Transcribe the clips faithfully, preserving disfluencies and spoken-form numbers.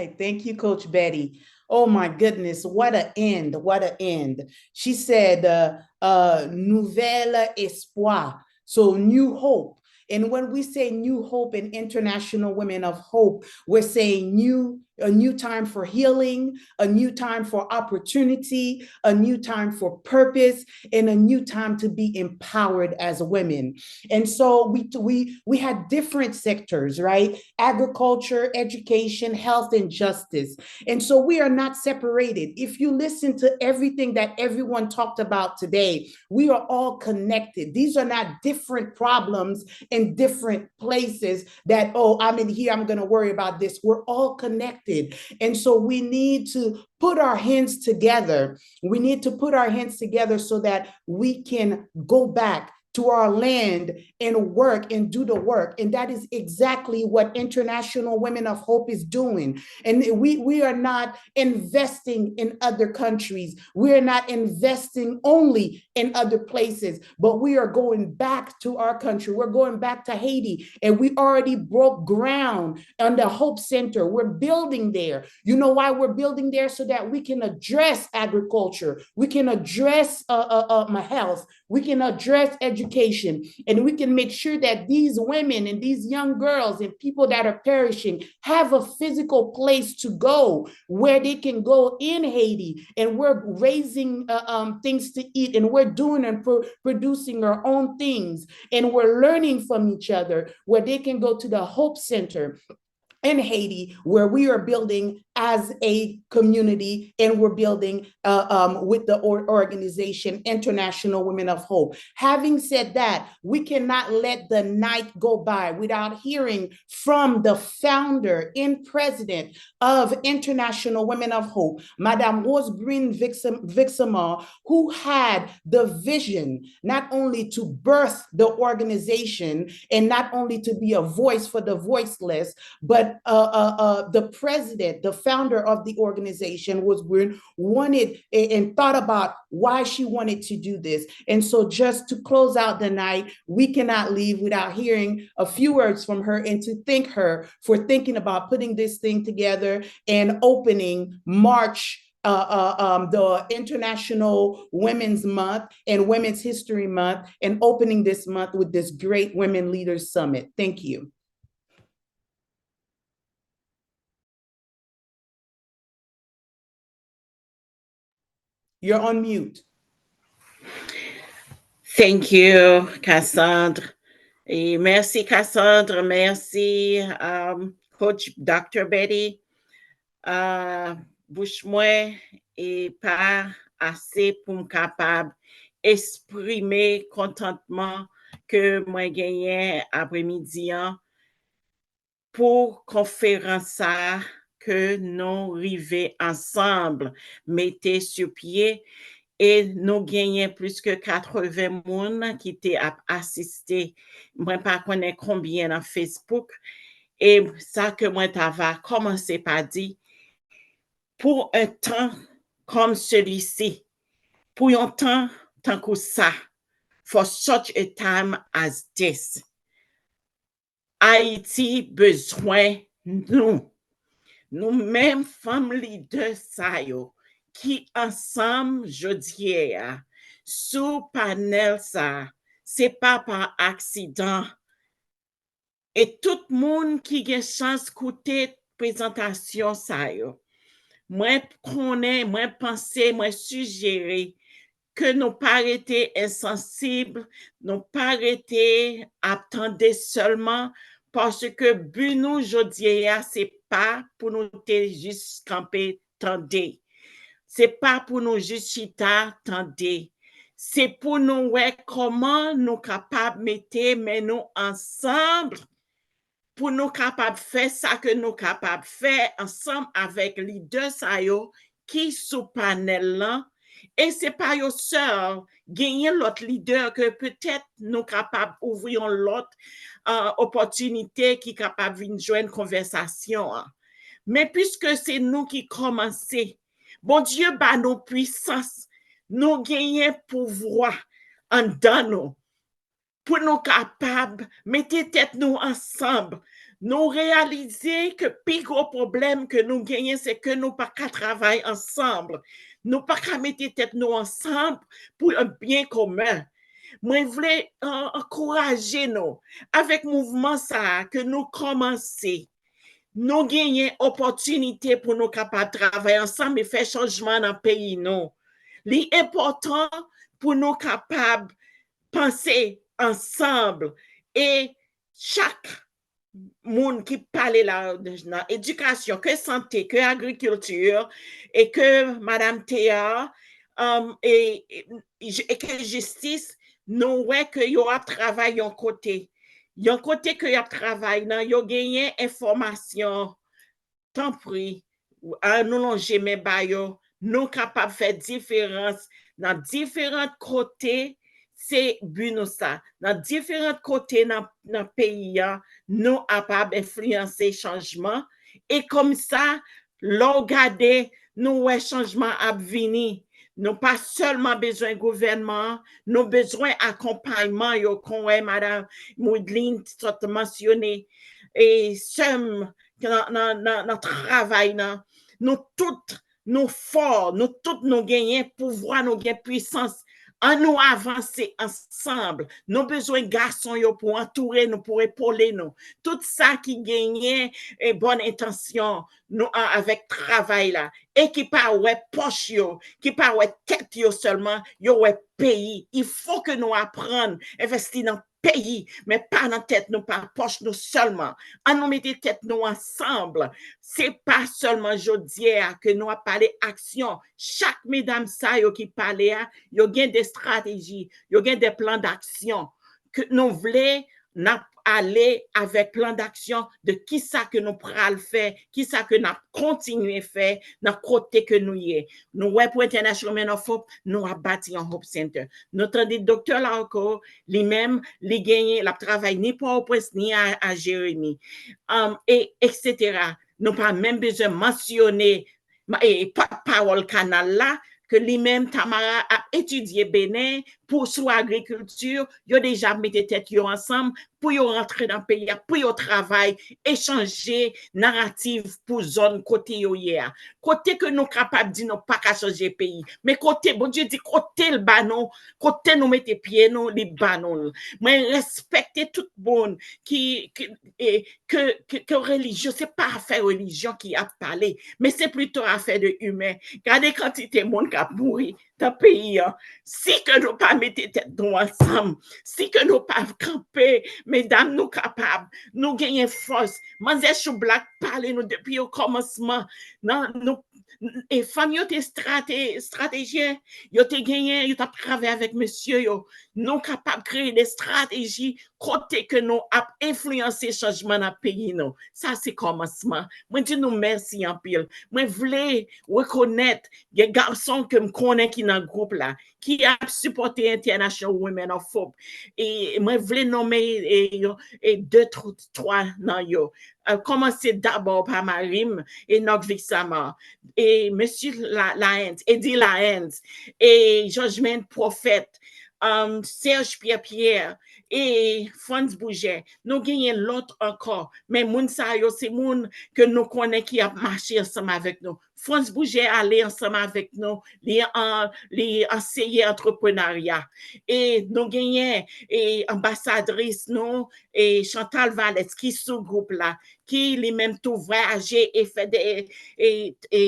Thank you, Coach Betty. Oh my goodness, what a end, what a end. She said, uh, uh, nouvel espoir. So, new hope. And when we say new hope in International Women of Hope, we're saying new, a new time for healing, a new time for opportunity, a new time for purpose, and a new time to be empowered as women. And so we we we had different sectors, right? Agriculture, education, health, and justice. And so we are not separated. If you listen to everything that everyone talked about today, we are all connected. These are not different problems in different places that, oh, I'm in here, I'm going to worry about this. We're all connected. And so we need to put our hands together. We need to put our hands together so that we can go back to our land and work and do the work. And that is exactly what International Women of Hope is doing. And we, we are not investing in other countries. We are not investing only in other places, but we are going back to our country. We're going back to Haiti, and we already broke ground on the Hope Center. We're building there. You know why we're building there? So that we can address agriculture, we can address uh, uh, uh, health, we can address education, and we can make sure that these women and these young girls and people that are perishing have a physical place to go where they can go in Haiti, and we're raising uh, um, things to eat, and we're doing and pro- producing our own things, and we're learning from each other, where they can go to the Hope Center in Haiti, where we are building as a community, and we're building uh, um, with the or- organization International Women of Hope. Having said that, we cannot let the night go by without hearing from the founder and president of International Women of Hope, Madame Rosebrune Vixamar, who had the vision not only to birth the organization and not only to be a voice for the voiceless, but uh, uh, uh, the president, the founder of the organization, Rosebrune, wanted and thought about why she wanted to do this. And so, just to close out the night, we cannot leave without hearing a few words from her and to thank her for thinking about putting this thing together and opening March uh, uh, um, the International Women's Month and Women's History Month, and opening this month with this great Women Leaders Summit. Thank you. You're on mute. Thank you, Cassandre. Et merci, Cassandre. Merci, um, Coach Doctor Betty. Uh, bouch mwen e pa ase pou m kapab eksprime kontantman ke mwen genyen apremidi an pou konferans sa a ke nou rive ansanm mete sou pye, e nou genyen plis ke katreven moun ki te ap asiste. Mwen pa konnen konbyen nan Facebook. E sa ke mwen ta va kòmanse pa di, pour un temps comme celui-ci, pou yon tan tankou sa, for such a time as this, Ayiti bezwen nou. Nou menm fanm lidè sa yo ki ansanm jodi a sou panèl sa, se pa pa aksidan. E tout moun ki gen chans koute prezantasyon sa yo, mwen konnen, mwen panse, mwen sijere ke nou pa rete ensansib, nou pa rete ap tande sèlman, paske bi nou jodi a se pa pou nou te jis kanpe tande. Se pa pou nou jis chita tande. Se pou nou wè kòman nou kapab mete men nou ansanm pou nou kapab fè sa ke nou kapab fè ansanm avèk lidè sa yo ki sou panèl lan. E se pa yo sèl, genyen lòt lidè ke petèt nou kapab ouvri yon lòt uh, opòtinite ki kapab vin jwenn konvèsasyon an. Men piske se nou ki kòmanse, Bondye ba nou pwisans, nou genyen pouvwa anndan nou pou nou kapab mete tèt nou ansanm, Nou reyalize ke pi gwo pwoblèm ke nou genyen, se ke nou pa ka travay ansanm. Nou pa ka mete tèt nou ansanm pou yon byen komen. Mwen vle, uh, ankouraje nou avèk mouvman sa a ke nou kòmanse. Nou genyen opòtinite pou nou kapab travay ansanm e fè chanjman nan peyi nou. Li enpòtan pou nou kapab panse ansanm e chak moun ki pale la nan edikasyon, ke sante, ke agrikilti, e ke Madam Thea, um, e, e, e ke jistis, nou wè ke yo ap travay yon kote. Yon kote ke y ap travay nan, yo genyen enfòmasyon, tanpri, an nou lonje men ba yo, nou kapab fè diferans nan diferan kote, se bi nou sa. Nan diferan kote nan, nan peyi a, nou kapab enfliyanse chanjman. E kòm sa, lè w gade, nou wè chanjman ap vini. Nou pa sèlman bezwen gouvènman an, nou bezwen akonpayman yo, kon wè Madanm Widline sot mansyone, e sè m nan, nan, nan, nan travay nan. Nou tout, nou fò, nou tout nou genyen pouvwa, nou gen pwisans. An nou avanse ansanm. Nou bezwen gason yo pou antoure nou, pou epole nou. Tout sa ki genyen e bòn entansyon nou a, avèk travay la, e ki pa wè pòch yo, ki pa wè tèt yo sèlman, yo wè peyi. Il faut que nou aprann envesti nan peyi, men pa nan tèt nou, pa pòch nou sèlman. An nou mete tèt nou ansanm. Se pa sèlman jodi a ke nou ap pale aksyon. Chak medam sa yo ki pale a, yo gen de estrateji, yo gen de plan d'aksyon. Ke nou vle, n ap ale avèk plan d'aksyon de kisa ke nou pral fè, kisa ke n ap kontinye fè nan kote ke nou ye. Nou wè pou International Women of Hope, nou ap bati yon Hope Center. Nou tande Doktè Larco, li menm, li genyen, l ap travay ni Pòtoprens, ni a, a Jeremi, um, e, etsetera. Nou pa menm bezwen mansyone ma-, e, pòtpawòl kanal la, ke li menm, Tamara, ap etidye Benen pou sou agrikilti, yo deja mete tèt yo ansanm pou yo rantre nan peyi a, pou yo travay e chanje naratif pou zòn kote yo ye a. Kote ke nou kapab di nou pa ka chanje peyi, men kote Bondye di kote l ba nou, kote nou mete pye nou, li ba nou l. Mwen respekte tout moun ki, ki, e, ke, ke, ke relijyon, se pa afè relijyon ki ap pale, men se plito afè de imen. Gade kantite moun k ap mouri nan peyi an. Si ke nou pa mete tèt nou ansanm, si ke nou pa kanpe, medam, nou kapab, nou genyen fòs. Manzè Choublak pale nou depi o kòmansman. Nan, nou, e fanm yo te estrate-, estratejyen, yo te genyen, yo t ap travay avèk mesye yo. Nou kapab kreye de estrateji kote ke nou ap enfliyanse chanjman nan peyi nou. Sa se kòmansman. Mwen di nou mèsi anpil. Mwen vle rekonèt gen gason ke m konnen ki nan gwoup la, ki ap sipòte International Women of Hope. E mwen vle nonmen, e, yo, e de, tw-, twa nan yo. E, kòmanse dabò pa mari m, Enoch Vixamar, e mesye La-, Laens, Eddie Laens, e Judgment Prophet, um, Serge Pierre Pierre, e Frantz Bouger. Nou genyen lòt ankò, men moun sa yo se moun ke nou konnen ki ap mache ansanm avèk nou. Frantz Bouger ale ansanm avèk nou, li an, li anseye antreprenarya. E nou genyen, e anbasadris nou, e Chantal Valette ki sou gwoup la, ki li menm tou vwayaje e fè de, e, e, e,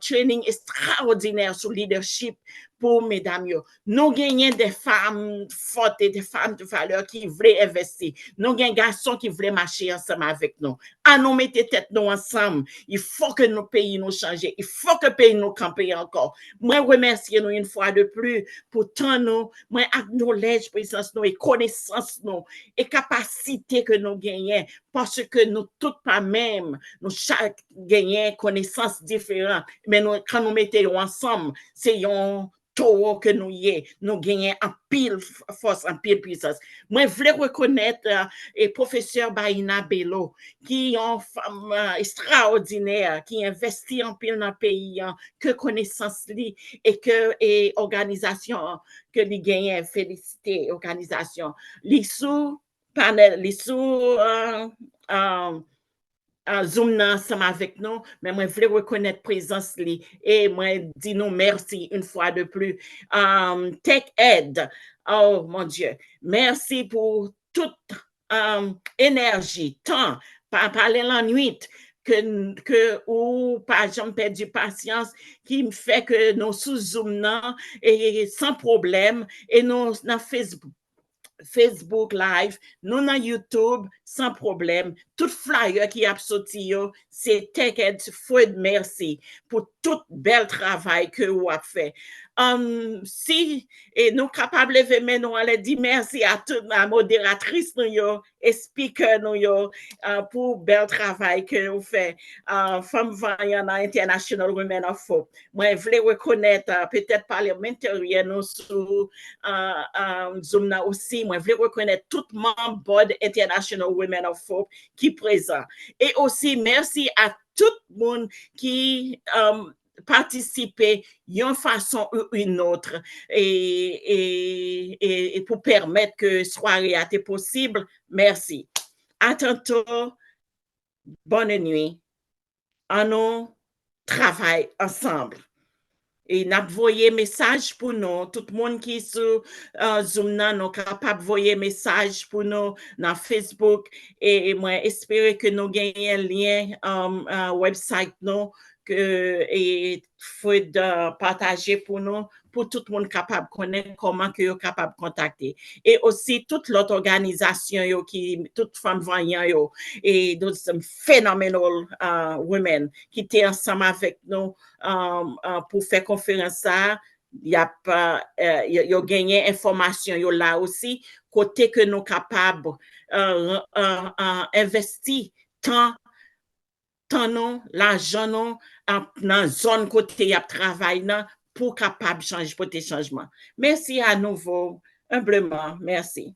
training estraòdinè sou leadership pou medam yo. Nou genyen de fanm fòt e de fanm de valè ki vle envesti. Nou gen gason ki vle mache ansanm avèk nou. An nou mete tèt nou ansanm. Il faut que nou peyi nou chanje. Il faut que peyi nou kanpe ankò. Mwen remèsye nou yon fwa de pli pou tan nou. Mwen acknowledge prezans nou e konesans nou e kapasite ke nou genyen. Paske nou tout pa menm. Nou chak genyen konesans diferan. Men nou, kan nou mete yo ansanm, se yon towo ke nou ye. Nou genyen anpil f-, fòs, anpil pwisans. Mwen vle rekonèt, e, e pwofesè Baïna Bello, ki yon fanm, e, estraòdinè, ki envesti anpil nan peyi an, ke konesans li e ke, e, òganizasyon an ke li genyen, felisite òganizasyon. Li sou panèl, li sou, e, e, uh, Zoom nan ansanm avèk nou, men mwen vle rekonèt prezans li e mwen di nou mèsi une fois de plus. Um, Tech Ed, oh mon Dieu, mèsi pou tout um, enèji, tan, pa pale lannwit, ke, ke ou pa janm pèdi pasyans, ki fè ke nou sou Zoom nan e san pwoblèm, e nou nan Facebook, Facebook Live, nou nan YouTube san pwoblèm. Tout flyer ki ap soti yo, se Tech Ed Fred, mèsi pou tout bèl travay ke ou ap fè. Um, si e nou kapab leve men nou anlè, di mèsi a tout a moderatris nou yo, e speaker nou yo, uh, pou bèl travay ke ou fè, uh, Fanm Vanyan nan International Women of Hope. Mwen vle rekonèt, uh, petèt parlementaryen nou sou uh, uh, Zoom nan osi, mwen vle rekonèt tout manm Board International Women of Hope ki prezan. E osi, mèsi a tout moun ki um, patisipe yon fason ou yon lòt e, e, e, e pou pèmèt ke sware a te posib. Mèsi. A tanto. Bonne nuit. An nou travay ansanm. E n ap voye mesaj pou nou. Tout moun ki sou uh, Zoom nan, nou kapab voye mesaj pou nou nan Facebook. E, e mwen espere ke nou genyen lyen um, uh, website nou ke e Fred uh, pataje pou nou, pou tout moun kapab konnen kòman ke yo kapab kontakte. E osi tout lòt òganizasyon yo ki, tout Fanm Vanyan yo, e those phenomenal uh, women ki te ansanm avèk nou um, uh, pou fè konferans sa a, y ap, uh, uh, yo, yo genyen enfòmasyon yo la osi, kote ke nou kapab uh, uh, uh, envesti tan tan nou, lajan nou nan zòn kote y ap travay nan pou kapab chanj, pote chanjman. Mèsi a nouvo, enbleman, mèsi.